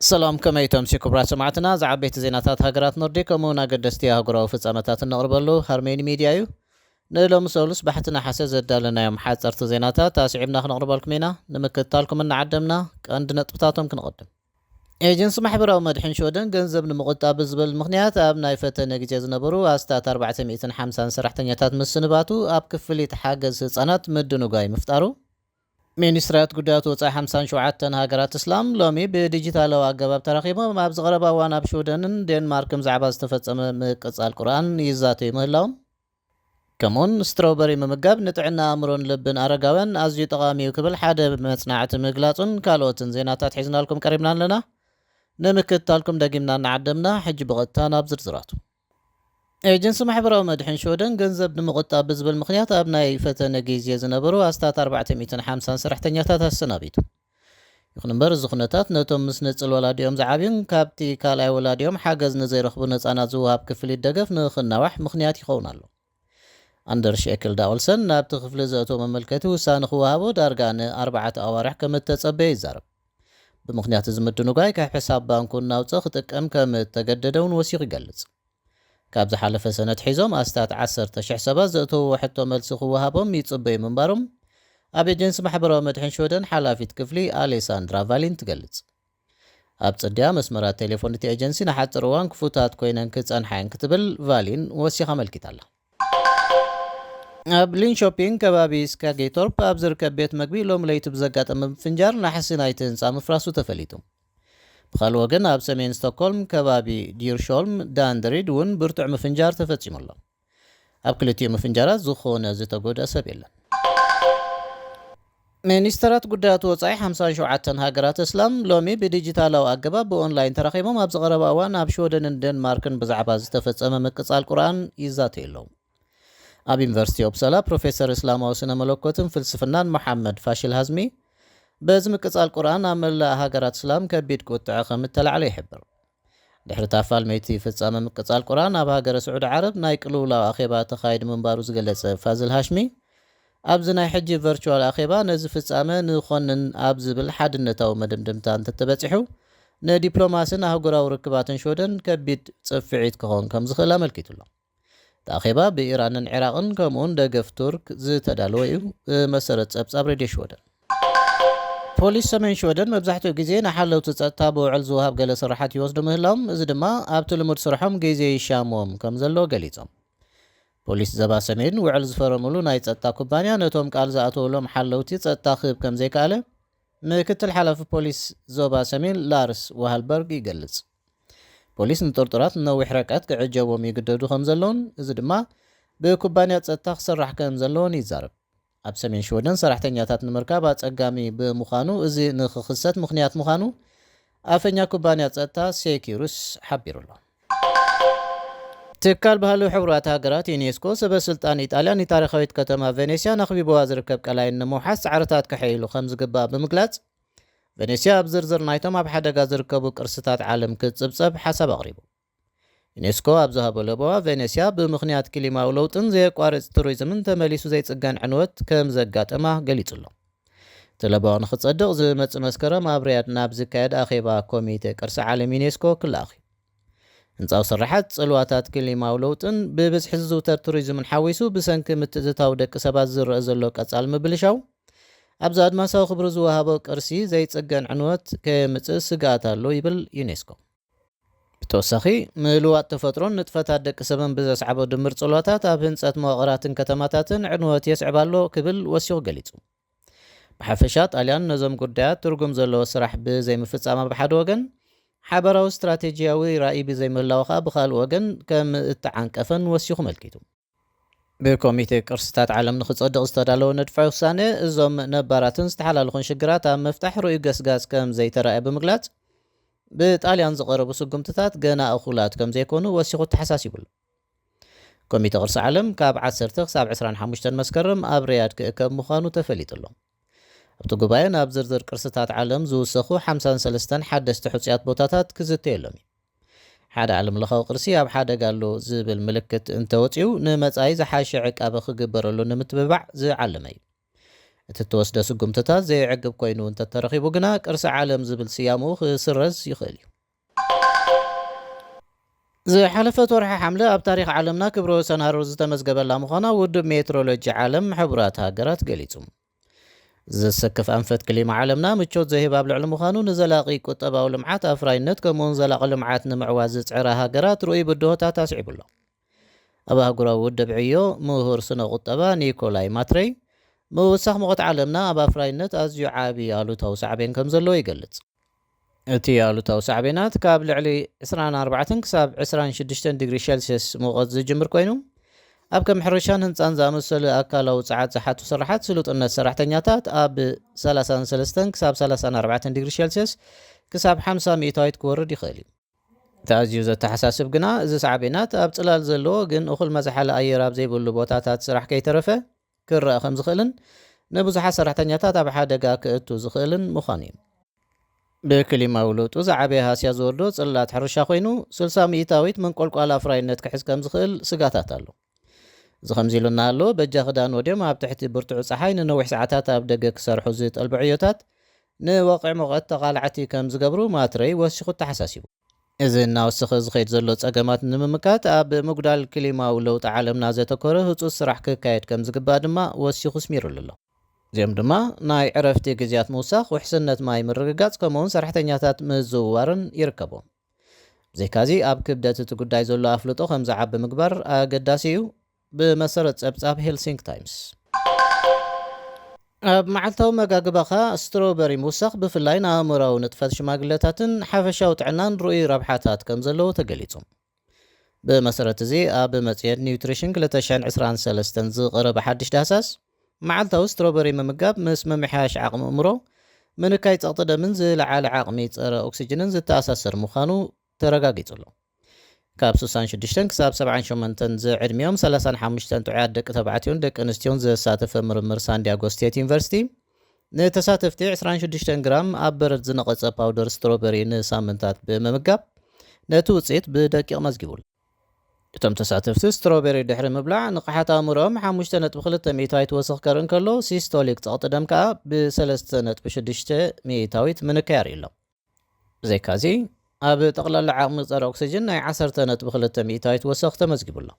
ሰላም፣ ከመይ ተምሲ ክቡራት ሰማዕትና? ዝዓበይቲ ዜናታት ሃገራት ኖርዲክ ከምኡውን ኣገደስቲ ኣህጉራዊ ፍጻመታት እነቕርበሉ ሃርሜኒ ሚድያ እዩ። ንሎሚ ሰሉስ ባሕቲ ነሓሰ ዘዳለናዮም ሓጸርቲ ዜናታት ኣስዒብና ክነቕርበልኩም ኢና። ንምክትታልኩም እናዓደምና ቀንዲ ነጥብታቶም ክንቐድም። ኤጀንሲ ማሕበራዊ መድሕን ሽወደን ገንዘብ ንምቑጣብ ብዝብል ምኽንያት ኣብ ናይ ፈተነ ግዜ ዝነበሩ ኣስታት ኣርባዕተ ሚእትን ሓምሳን ሰራሕተኛታት ምስንባቱ ኣብ ክፍሊት ሓገዝ ህጻናት ምድንጓይ ምፍጣሩ፣ ሚኒስትርያት ጉዳያት ወጻኢ ሓምሳን ሸውዓተን ሃገራት እስላም ሎሚ ብዲጂታላዊ ኣገባብ ተራኺቦም ኣብ ዝቐረባ እዋን ኣብ ሽወደንን ዴንማርክን ብዛዕባ ዝተፈጸመ ምቅጻል ቁርኣን ይዛተዩ ምህላዎም፣ ከምኡውን ስትሮበሪ ምምጋብ ንጥዕና ኣእምሮን ልብን ኣረጋውያን ኣዝዩ ጠቓሚ እዩ ክብል ሓደ መጽናዕቲ ምግላጹን ካልኦትን ዜናታት ሒዝናልኩም ቀሪብና ኣለና። ንምክትታልኩም ደጊምና እናዓደምና፣ ሕጂ ብቐጥታ ናብ ዝርዝራቱ። ኤጀንሲ ማሕበራዊ መድሕን ሽወደን ገንዘብ ንምቑጣብ ብዝብል ምኽንያት ኣብ ናይ ፈተነ ግዜ ዝነበሩ ኣስታት ኣርባዕተ ሚእትን ሓምሳን ሰራሕተኛታት ኣሰናቢቱ። ይኹን እምበር፣ እዚ ኩነታት ነቶም ምስ ንጽል ወላዲኦም ዝዓብዩን ካብቲ ካልኣይ ወላዲኦም ሓገዝ ንዘይረኽቡን ህጻናት ዝወሃብ ክፍሊት ደገፍ ንኽናዋሕ ምኽንያት ይኸውን ኣሎ። ኣንደርሽ ኤክልዳ ኦልሰን ናብቲ ክፍሊ ዘእተዎ መመልከቲ ውሳነ ክወሃቦ ዳርጋ ንኣርባዕተ ኣዋርሕ ከም እተጸበየ ይዛረብ። ብምኽንያት እዚ ምድንጓይ ካብ ሕሳብ ባንኩ እናውጸ ክጥቀም ከም እተገደደ እውን ወሲኹ ይገልጽ። ካብ ዝሓለፈ ሰነ ኣትሒዞም ኣስታት ዓሰርተ ሽሕ ሰባት ዘእተውዎ ሕቶ መልሲ ክወሃቦም ይጽበዩ ምንባሮም ኣብ ኤጀንሲ ማሕበራዊ መድሕን ሽወደን ሓላፊት ክፍሊ ኣሌሳንድራ ቫሊን ትገልጽ። ኣብ ጽድያ መስመራት ቴሌፎን እቲ ኤጀንሲ ንሓጺር እዋን ክፉታት ኮይነን ክጸንሓ እየን ክትብል ቫሊን ወሲኻ ኣመልኪታ ኣላ። ኣብ ሊንሾፒንግ ከባቢ ስካጌቶርፕ ኣብ ዝርከብ ቤት መግቢ ሎሚ ለይቲ ብዘጋጠመ ምፍንጃር ናሕሲ ናይቲ ህንጻ ምፍራሱ ተፈሊጡ። ብኻልእ ወገን ኣብ ሰሜን ስቶክሆልም ከባቢ ዲርሾልም ዳንደሪድ እውን ብርቱዕ ምፍንጃር ተፈጺሙ ኣሎ። ኣብ ክልቲኡ ምፍንጃራት ዝኾነ ዝተጎድአ ሰብ የለን። ሚኒስተራት ጉዳያት ወጻኢ ሓምሳን ሸውዓተን ሃገራት እስላም ሎሚ ብዲጂታላዊ ኣገባብ ብኦንላይን ተራኺቦም ኣብ ዝቐረባ እዋን ኣብ ሽወደንን ዴንማርክን ብዛዕባ ዝተፈጸመ ምቅጻል ቁርኣን ይዛተዩ ኣለዉ። ኣብ ዩኒቨርሲቲ ኦፕሳላ ፕሮፌሰር እስላማዊ ስነ መለኮትን ፍልስፍናን መሓመድ ፋሽል ሃዝሚ፣ በዚ ምቅጻል ቁርኣን ኣብ መላእ ሃገራት እስላም ከቢድ ቁጥዐ ከም እተላዕለ ይሕብር። ድሕሪ እታ ፋልመይቲ ፍጻመ ምቅጻል ቁርኣን ኣብ ሃገረ ስዑዲ ዓረብ ናይ ቅልውላው ኣኼባ ተኻይዱ ምንባሩ ዝገለጸ ፋዝል ሃሽሚ፣ ኣብዚ ናይ ሕጂ ቨርቹዋል ኣኼባ ነዚ ፍጻመ ንኾንን ኣብ ዝብል ሓድነታዊ መደምደምታ እንተተበጺሑ፣ ንዲፕሎማስን ኣህጉራዊ ርክባትን ሽወደን ከቢድ ጽፍዒት ክኸውን ከም ዝኽእል ኣመልኪቱ ኣሎ። እቲ ኣኼባ ብኢራንን ዒራቕን ከምኡውን ደገፍ ቱርክ ዝተዳለወ እዩ፣ ብመሰረት ጸብጻብ ሬድዮ ሽወደን። ፖሊስ ሰሜን ሽወደን መብዛሕትኡ ግዜ ንሓለውቲ ጸጥታ ብውዕል ዝወሃብ ገለ ስራሓት ይወስዱ ምህላዎም፣ እዚ ድማ ኣብቲ ልሙድ ስርሖም ግዜ ይሻምዎም ከም ዘሎ ገሊጾም። ፖሊስ ዘባ ሰሜን ውዕል ዝፈረምሉ ናይ ጸጥታ ኩባንያ ነቶም ቃል ዝኣተውሎም ሓለውቲ ጸጥታ ክህብ ከም ዘይከኣለ ምክትል ሓላፊ ፖሊስ ዞባ ሰሜን ላርስ ዋሃልበርግ ይገልጽ። ፖሊስ ንጥርጡራት ነዊሕ ርሕቀት ክዕጀቦም ይግደዱ ከም ዘለውን፣ እዚ ድማ ብኩባንያ ጸጥታ ክስራሕ ከም ዘለዎን ይዛረብ። ኣብ ሰሜን ሽወደን ሰራሕተኛታት ንምርካብ ኣጸጋሚ ብምዃኑ፣ እዚ ንኽኽሰት ምኽንያት ምዃኑ ኣፈኛ ኩባንያ ጸጥታ ሴኪሩስ ሓቢሩ ኣሎ። ትካል ባህሊ ሕቡራት ሃገራት ዩኔስኮ ሰበ ስልጣን ኢጣልያ ንታሪኻዊት ከተማ ቬኔስያ ነኽቢብዋ ዝርከብ ቀላይ ንምውሓስ ጻዕርታት ከሐይሉ ከም ዝግባእ ብምግላጽ፣ ቬኔስያ ኣብ ዝርዝር ናይቶም ኣብ ሓደጋ ዝርከቡ ቅርስታት ዓለም ክትጽብጸብ ሓሳብ ኣቕሪቡ። ዩኔስኮ ኣብ ዝሃቦ ለበዋ፣ ቬኔስያ ብምኽንያት ክሊማዊ ለውጥን ዘየቋርጽ ቱሪዝምን ተመሊሱ ዘይጽገን ዕንወት ከም ዘጋጠማ ገሊጹ ኣሎ። እቲ ለበዋ ንኽጸድቕ ዝመጽእ መስከረም ኣብ ሪያድ ናብ ዝካየድ ኣኼባ ኮሚቴ ቅርሲ ዓለም ዩኔስኮ ክለኣኽ እዩ። ህንጻዊ ስራሓት፣ ጽልዋታት ክሊማዊ ለውጥን ብብዝሒ ዝዝውተር ቱሪዝምን ሓዊሱ ብሰንኪ ምትእትታው ደቂ ሰባት ዝረአ ዘሎ ቀጻሊ ምብልሻው፣ ኣብዚ ኣድማሳዊ ክብሪ ዝወሃቦ ቅርሲ ዘይጽገን ዕንወት ከየምጽእ ስግኣት ኣሎ ይብል ዩኔስኮ። ብተወሳኺ፣ ምልዋጥ ተፈጥሮን ንጥፈታት ደቂ ሰብን ብዘስዓቦ ድምር ጽልዋታት ኣብ ህንጸት መዋቕራትን ከተማታትን ዕንወት የስዕብ ኣሎ ክብል ወሲኹ ገሊጹ። ብሓፈሻ፣ ጣልያን ነዞም ጉዳያት ትርጉም ዘለዎ ስራሕ ብዘይምፍጻማ ብሓደ ወገን፣ ሓባራዊ ስትራቴጂያዊ ራእይ ብዘይምህላዉ ከኣ ብኻልእ ወገን ከም እተዓንቀፈን ወሲኹ ኣመልኪቱ። ብኮሚቴ ቅርስታት ዓለም ንኽጸድቕ ዝተዳለወ ንድፈ ውሳነ፣ እዞም ነባራትን ዝተሓላለኹን ሽግራት ኣብ ምፍታሕ ርኡይ ገስጋስ ከም ዘይተራእየ ብምግላጽ፣ ብጣልያን ዝቐረቡ ስጉምትታት ገና እኹላት ከም ዘይኮኑ ወሲኹ ተሓሳሲቡ ኣሎ። ኮሚተ ቅርሲ ዓለም ካብ ዓሰርተ ክሳብ ዕስራን ሓሙሽተን መስከረም ኣብ ሪያድ ክእከብ ምዃኑ ተፈሊጡ ኣሎ። ኣብቲ ጉባኤ ናብ ዝርዝር ቅርስታት ዓለም ዝውሰኹ ሓምሳን ሰለስተን ሓደስቲ ሕጹያት ቦታታት ክዝተየሎም እዩ። ሓደ ዓለምለኻዊ ቅርሲ ኣብ ሓደጋ ኣሎ ዝብል ምልክት እንተወጺኡ፣ ንመጻኢ ዝሓሸ ዕቃበ ክግበረሉ ንምትብባዕ ዝዓለመ እዩ። እቲ እተወስደ ስጉምትታት ዘየዕግብ ኮይኑ እንተተረኺቡ ግና፣ ቅርሲ ዓለም ዝብል ስያምኡ ክስረዝ ይኽእል እዩ። ዝሓለፈት ወርሒ ሓምለ ኣብ ታሪኽ ዓለምና ክብረ ወሰን ሃሩር ዝተመዝገበላ ምዃና ውድብ ሜትሮሎጂ ዓለም ሕቡራት ሃገራት ገሊጹ። ዘሰክፍ ኣንፈት ክሊማ ዓለምና ምቾት ዘይህብ ኣብ ልዕሊ ምዃኑ፣ ንዘላቒ ቁጠባዊ ልምዓት ኣፍራይነት፣ ከምኡውን ዘላቒ ልምዓት ንምዕዋት ዝጽዕራ ሃገራት ርኡይ ብድሆታት ኣስዒቡ ኣሎ። ኣብ ኣህጉራዊ ውድብ ዕዮ ምሁር ስነ ቁጠባ ኒኮላይ ማትረይ፣ ምውሳኽ ሙቐት ዓለምና ኣብ ኣፍራይነት ኣዝዩ ዓቢ ኣሉታዊ ሳዕቤን ከም ዘለዎ ይገልጽ። እቲ ኣሉታዊ ሳዕቤናት ካብ ልዕሊ ዕስራን ኣርባዕተን ክሳብ ዕስራን ሽዱሽተን ዲግሪ ሴልስየስ ሙቐት ዝጅምር ኮይኑ፣ ኣብ ከም ሕርሻን ህንጻን ዝኣመሰሉ ኣካላዊ ጸዓት ዝሓቱ ስራሓት፣ ስሉጥነት ሰራሕተኛታት ኣብ ሰላሳን ሰለስተን ክሳብ ሰላሳን ኣርባዕተን ዲግሪ ሴልስየስ ክሳብ ሓምሳ ሚእታዊት ክወርድ ይኽእል እዩ። እቲ ኣዝዩ ዘተሓሳስብ ግና፣ እዚ ሳዕቤናት ኣብ ጽላል ዘለዎ ግን እኹል መዝሓሊ ኣየር ኣብ ዘይብሉ ቦታታት ስራሕ ከይተረፈ ክረኣ ከም ዝኽእልን፣ ንብዙሓት ሰራሕተኛታት ኣብ ሓደጋ ከእቱ ዝኽእልን ምዃኑ እዩ። ብክሊማዊ ለውጡ ዝዓበየ ሃስያ ዝወርዶ ጽላት ሕርሻ ኮይኑ፣ ስልሳ ሚእታዊት መንቆልቋል ኣፍራይነት ክሕዝ ከም ዝኽእል ስጋታት ኣሎ። እዚ ከምዚ ኢሉ እናሃለወ፣ በጃ ክዳን ወድዮም ኣብ ትሕቲ ብርቱዕ ጸሓይ ንነዊሕ ሰዓታት ኣብ ደገ ክሰርሑ ዝጠልቡ ዕዮታት፣ ንወቕዒ ሙቐት ተቓላዕቲ ከም ዝገብሩ ማትረይ ወሲኹ ተሓሳሲቡ። እዚ እናወሰኸ ዝኸይድ ዘሎ ጸገማት ንምምካት፣ ኣብ ምጉዳል ክሊማዊ ለውጢ ዓለምና ዘተኮረ ህጹጽ ስራሕ ክካየድ ከም ዝግባእ ድማ ወሲኹ ስሚሩሉ ኣሎ። እዚኦም ድማ ናይ ዕረፍቲ ግዜያት ምውሳኽ፣ ውሕስነት ማይ ምርግጋጽ፣ ከምኡውን ሰራሕተኛታት ምዝውዋርን ይርከቦም። ብዘይካዚ፣ ኣብ ክብደት እቲ ጉዳይ ዘሎ ኣፍልጦ ከም ዝዓቢ ምግባር ኣገዳሲ እዩ። ብመሰረት ጸብጻብ ሄልሲንክ ታይምስ፣ ኣብ መዓልታዊ መጋግባኻ ስትሮበሪ ምውሳኽ ብፍላይ ንኣእምሮኣዊ ንጥፈት ሽማግለታትን ሓፈሻዊ ጥዕናን ርኡይ ረብሓታት ከም ዘለዎ ተገሊጹ። ብመሰረት እዚ፣ ኣብ መጽሔት ኒውትሪሽን ክልተ ሽሕን ዕስራን ሰለስተን ዝቐረበ ሓድሽ ዳህሳስ፣ መዓልታዊ ስትሮበሪ ምምጋብ ምስ ምምሕያሽ ዓቕሚ ኣእምሮ፣ ምንካይ ጸቕጢ ደምን ዝለዓለ ዓቕሚ ጸረ ኦክሲጅንን ዝተኣሳሰር ምዃኑ ተረጋጊጹ ኣሎ። ካብ ስሳን ሽዱሽተን ክሳብ ሰብዓን ሸሞንተን ዝዕድሚኦም ሰላሳን ሓሙሽተን ጥዑያት ደቂ ተባዕትዮን ደቂ ኣንስትዮን ዘሳተፈ ምርምር ሳንዲያጎ ስቴት ዩኒቨርሲቲ፣ ንተሳተፍቲ ዕስራን ሽዱሽተን ግራም ኣብ በረድ ዝነቐጸ ፓውደር ስትሮበሪ ንሳምንታት ብምምጋብ፣ ነቲ ውጽኢት ብደቂቕ መዝጊቡሉ። እቶም ተሳተፍቲ ስትሮበሪ ድሕሪ ምብላዕ፣ ንቕሓት ኣእምሮኦም ሓሙሽተ ነጥቢ ክልተ ሚእታዊት ወሰኽ ከርኢ እንከሎ፣ ሲስቶሊክ ጸቕጢ ደም ከኣ ብሰለስተ ነጥቢ ሽዱሽተ ሚእታዊት ምንካይ ኣርእዩ ኣሎ። ብዘይካዚ፣ ኣብ ጠቕላላ ዓቕሚ ጸረ ኦክሲጅን ናይ ዓሰርተ ነጥቢ ክልተ ሚእታዊት ወሰኽ ተመዝጊቡ ኣሎ።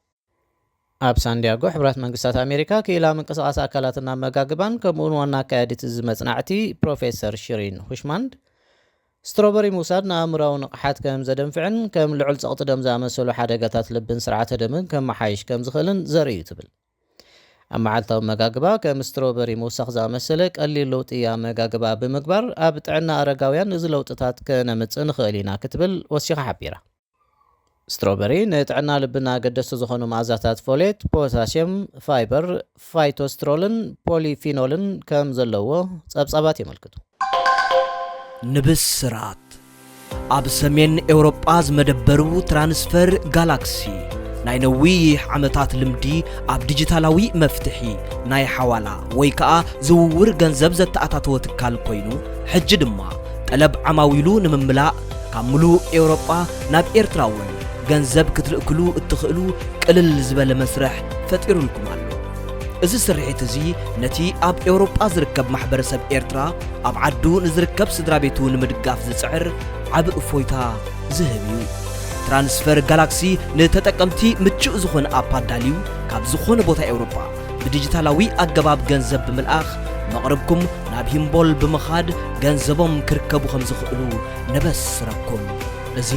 ኣብ ሳንዲያጎ ሕቡራት መንግስታት ኣሜሪካ፣ ክኢላ ምንቅስቓስ ኣካላትን ኣመጋግባን፣ ከምኡውን ዋና ኣካያዲት እዚ መጽናዕቲ ፕሮፌሰር ሽሪን ሁሽማንድ፣ ስትሮበሪ ምውሳድ ንኣእምሮኣዊ ንቕሓት ከም ዘደንፍዕን ከም ልዑል ጸቕጢ ደም ዝኣመሰሉ ሓደጋታት ልብን ስርዓተ ደምን ከመሓይሽ ከም ዝኽእልን ዘርኢ እዩ ትብል። ኣብ መዓልታዊ መጋግባ ከም ስትሮበሪ ምውሳኽ ዝኣመሰለ ቀሊል ለውጢ ኣመጋግባ ብምግባር፣ ኣብ ጥዕና ኣረጋውያን እዚ ለውጥታት ከነምጽእ ንኽእል ኢና ክትብል ወሲኻ ሓቢራ። ስትሮበሪ ንጥዕና ልብና ኣገደስቲ ዝኾኑ መኣዛታት ፎሌት፣ ፖታስየም፣ ፋይበር፣ ፋይቶስትሮልን ፖሊፊኖልን ከም ዘለዎ ጸብጻባት የመልክቱ። ንብስራት። ኣብ ሰሜን ኤውሮጳ ዝመደበሩ ትራንስፈር ጋላክሲ፣ ናይ ነዊሕ ዓመታት ልምዲ ኣብ ዲጂታላዊ መፍትሒ ናይ ሓዋላ ወይ ከኣ ዝውውር ገንዘብ ዘተኣታተወ ትካል ኮይኑ፣ ሕጂ ድማ ጠለብ ዓማዊሉ ንምምላእ ካብ ምሉእ ኤውሮጳ ናብ ኤርትራ እውን ገንዘብ ክትልእክሉ እትኽእሉ ቅልል ዝበለ መስርሕ ፈጢሩልኩም ኣሎ። እዚ ስርሒት እዚ ነቲ ኣብ ኤውሮጳ ዝርከብ ማሕበረሰብ ኤርትራ ኣብ ዓዱ ንዝርከብ ስድራ ቤቱ ንምድጋፍ ዝጽዕር ዓቢ እፎይታ ዝህብ እዩ። ትራንስፈር ጋላክሲ ንተጠቀምቲ ምቹእ ዝኾነ ኣፕ ኣዳልዩ፣ ካብ ዝኾነ ቦታ ኤውሮጳ ብዲጂታላዊ ኣገባብ ገንዘብ ብምልኣኽ፣ መቕርብኩም ናብ ሂምቦል ብምኻድ ገንዘቦም ክርከቡ ከም ዝኽእሉ ነበስረኩም። እዚ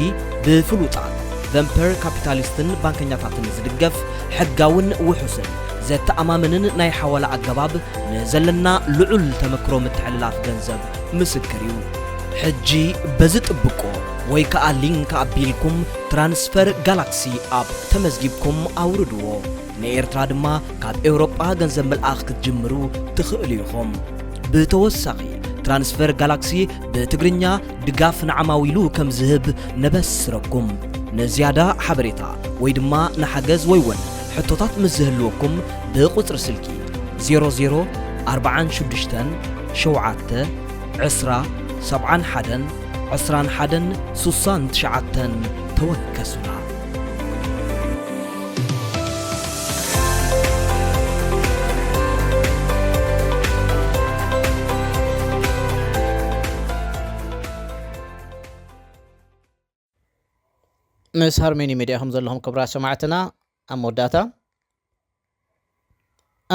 ብፍሉጣት ቨንፐር ካፒታሊስትን ባንከኛታትን ዝድገፍ፣ ሕጋውን ውሑስን ዘተኣማምንን ናይ ሓዋላ ኣገባብ፣ ንዘለና ልዑል ተመክሮ ምትሕልላፍ ገንዘብ ምስክር እዩ። ሕጂ በዚ ጥብቆ ወይ ከኣ ሊንክ ኣቢልኩም ትራንስፈር ጋላክሲ ኣፕ ተመዝጊብኩም ኣውርድዎ። ንኤርትራ ድማ ካብ ኤውሮጳ ገንዘብ ምልኣኽ ክትጅምሩ ትኽእሉ ኢኹም። ብተወሳኺ፣ ትራንስፈር ጋላክሲ ብትግርኛ ድጋፍ ንዓማዊሉ ከም ዝህብ ነበስረኩም። ንዝያዳ ሓበሬታ ወይ ድማ ንሓገዝ ወይ እውን ሕቶታት ምስ ዝህልወኩም፣ ብቁጽሪ ስልኪ ዜሮ ዜሮ ኣርባዓን ሽዱሽተን ሸውዓተ ዕስራ ሰብዓን ሓደን ዕስራን ሓደን ሱሳን ትሽዓተን ተወከሱና። ምስ ሃርሜኒ ሚድያ ከም ዘለኹም ክብራት ሰማዕትና። ኣብ መወዳእታ፣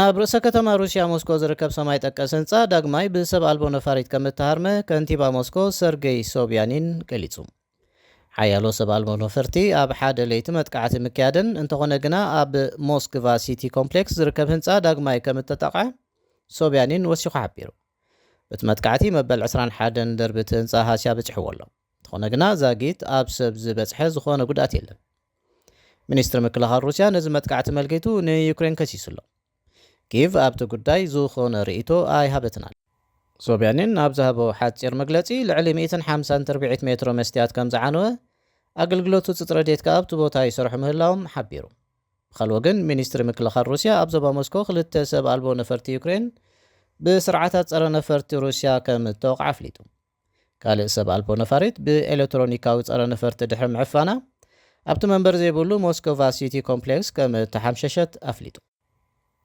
ኣብ ርእሰ ከተማ ሩስያ ሞስኮ ዝርከብ ሰማይ ጠቀስ ህንፃ ዳግማይ ብሰብ ኣልቦ ነፋሪት ከም እተሃርመ ከንቲባ ሞስኮ ሰርጌይ ሶብያኒን ገሊጹ። ሓያሎ ሰብ ኣልቦ ነፈርቲ ኣብ ሓደ ለይቲ መጥቃዕቲ ምክያደን፣ እንተኾነ ግና ኣብ ሞስክቫ ሲቲ ኮምፕሌክስ ዝርከብ ህንፃ ዳግማይ ከም እተጠቕዐ ሶብያኒን ወሲኹ ሓቢሩ። እቲ መጥቃዕቲ መበል ዕስራን ሓደን ደርቢ እቲ ህንፃ ሃስያ በፂሕዎ ኣሎ። እንተኾነ ግና ዛጊት ኣብ ሰብ ዝበፅሐ ዝኾነ ጉድኣት የለን። ሚኒስትሪ ምክልኻል ሩስያ ነዚ መጥቃዕቲ መልኪቱ ንዩክሬን ከሲሱ ኣሎ። ኪቭ ኣብቲ ጉዳይ ዝኾነ ርእይቶ ኣይሃበትን ኣላ። ሶብያኒን ኣብ ዝሃቦ ሓጺር መግለጺ፣ ልዕሊ ሚእትን ሓምሳን ትርብዒት ሜትሮ መስትያት ከም ዝዓነወ፣ ኣገልግሎት ውጽጥ ረድኤት ከኣ ኣብቲ ቦታ ይሰርሑ ምህላዎም ሓቢሩ። ብኻልእ ወገን፣ ሚኒስትሪ ምክልኻል ሩስያ ኣብ ዞባ ሞስኮ ክልተ ሰብ ኣልቦ ነፈርቲ ዩክሬን ብስርዓታት ጸረ ነፈርቲ ሩስያ ከም እተወቕዐ ኣፍሊጡ። ካልእ ሰብ ኣልቦ ነፋሪት ብኤሌክትሮኒካዊ ጸረ ነፈርቲ ድሕሪ ምዕፋና፣ ኣብቲ መንበር ዘይብሉ ሞስኮቫ ሲቲ ኮምፕሌክስ ከም እተሓምሸሸት ኣፍሊጡ።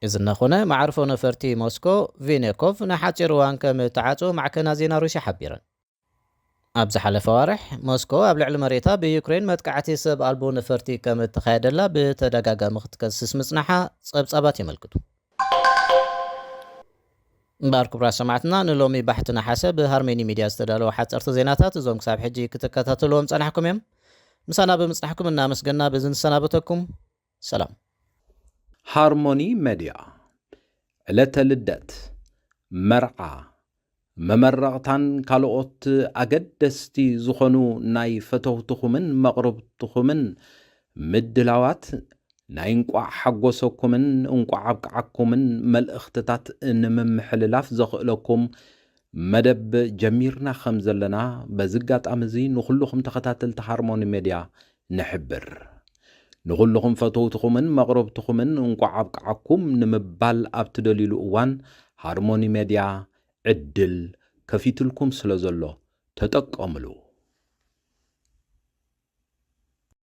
እዚ እናኾነ፣ መዓርፎ ነፈርቲ ሞስኮ ቪኔኮቭ ንሓጺር እዋን ከም እተዓጽወ ማዕከናት ዜና ሩስያ ሓቢረን። ኣብ ዝሓለፈ ኣዋርሕ፣ ሞስኮ ኣብ ልዕሊ መሬታ ብዩክሬን መጥቃዕቲ ሰብ ኣልቦ ነፈርቲ ከም እተኻየደላ ብተደጋጋሚ ክትከስስ ምጽናሓ ጸብጻባት የመልክቱ። እምበኣር ክቡራት ሰማዕትና፣ ንሎሚ ባሕቲ ነሓሰ ብሃርሜኒ ሚድያ ዝተዳለወ ሓጸርቲ ዜናታት እዞም ክሳብ ሕጂ ክትከታተልዎም ጸናሕኩም እዮም። ምሳና ብምጽናሕኩም እናመስገና በዚ ንሰናበተኩም። ሰላም። ሃርሞኒ መድያ፣ ዕለተ ልደት፣ መርዓ፣ መመረቕታን ካልኦት ኣገደስቲ ዝኾኑ ናይ ፈተውትኹምን መቕርብትኹምን ምድላዋት ናይ እንቋዕ ሓጎሰኩምን እንቋዕ ኣብቅዓኩምን መልእኽትታት ንምምሕልላፍ ዘኽእለኩም መደብ ጀሚርና ከም ዘለና በዚ ኣጋጣሚ እዚ ንኹልኹም ተኸታተልቲ ሃርሞኒ ሜድያ ንሕብር። ንኹልኹም ፈተውትኹምን መቕረብትኹምን እንቋዕ ኣብቅዓኩም ንምባል ኣብ ትደልዩሉ እዋን ሃርሞኒ ሜድያ ዕድል ከፊትልኩም ስለ ዘሎ ተጠቀምሉ።